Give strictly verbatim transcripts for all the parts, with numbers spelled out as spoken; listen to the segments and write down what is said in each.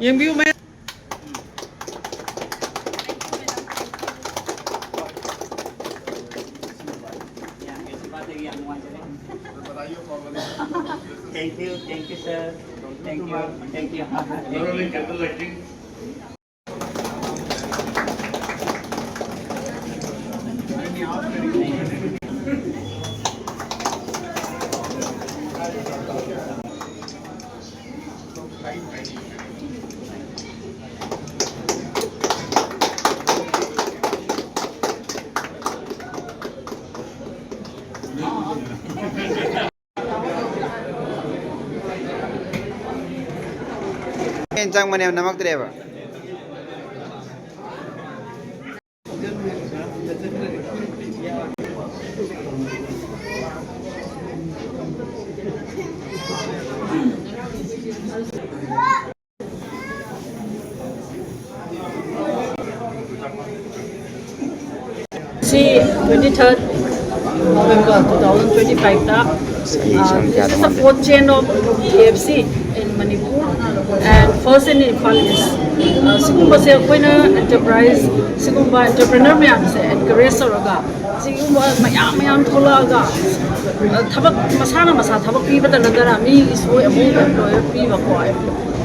ꯌꯦꯡꯕꯤꯌꯨ ꯃꯌꯥꯝ꯫ Thank you, thank you, sir. Thank you, thank you. ꯆꯪꯕꯅꯦꯕ, ꯅꯝꯃꯛꯇ꯭ꯔꯦꯕ꯫ ꯁꯤ twenty third November two thousand twenty five ꯇ, uh, this is the fourth chain of K F C in Manipur and first in Imphal East. Uh, ꯁꯤꯒꯨꯝꯕꯁꯦ ꯑꯩꯈꯣꯏꯅ enterprise, ꯁꯤꯒꯨꯝꯕ entrepreneur ꯃꯌꯥꯝꯁꯦ encourage ꯇꯧꯔꯒ, ꯁꯤꯒꯨꯝꯕ ꯃꯌꯥꯝ ꯃꯌꯥꯝ ꯊꯣꯛꯂꯛꯑꯒ, uh, ꯊꯕꯛ, ꯃꯁꯥꯅ ꯃꯁꯥ ꯊꯕꯛ ꯄꯤꯕꯇ ꯅꯠꯇꯅ ꯃꯤꯒꯤꯁꯨ ꯑꯃꯨꯛ employer ꯄꯤꯕꯀꯣ,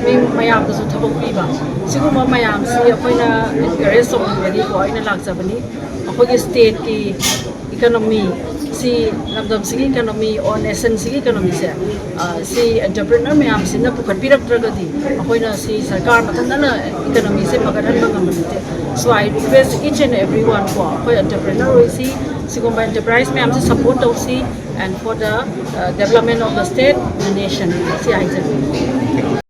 ꯃꯤ ꯃꯌꯥꯝꯗꯁꯨ ꯊꯕꯛ ꯄꯤꯕ, ꯁꯤꯒꯨꯝꯕ ꯃꯌꯥꯝꯁꯤ ꯑꯩꯈꯣꯏꯅ encourage ꯇꯧꯅꯤꯡꯕꯒꯤꯀꯣ ꯑꯩꯅ ꯂꯥꯛꯆꯕꯅꯤ꯫ ꯑꯩꯈꯣꯏꯒꯤ state ꯀꯤ economy ꯁꯤ, ꯂꯝꯗꯝꯁꯤꯒꯤ economy or nation ꯁꯤꯒꯤ economy ꯁꯦ, ꯑ, ꯁꯤ entrepreneur ꯃꯌꯥꯝꯁꯤꯅ ꯄꯨꯈꯠꯄꯤꯔꯛꯇ꯭ꯔꯒꯗꯤ ꯑꯩꯈꯣꯏꯅ ꯁꯤ ꯁꯔꯀꯥꯔ ꯃꯊꯟꯇꯅ economy ꯁꯦ ꯐꯒꯠꯍꯟꯕ ꯉꯝꯕ ꯅꯠꯇꯦ꯫ So I request each and everyone ꯀꯣ, ꯑꯩꯈꯣꯏ entrepreneur ꯑꯣꯏꯁꯤ, ꯁꯤꯒꯨꯝꯕ enterprise ꯃꯌꯥꯝꯁꯦ support ꯇꯧꯁꯤ, and for the, uh, development of the state, the nation ꯁꯤ ꯍꯥꯏꯖꯒꯦ꯫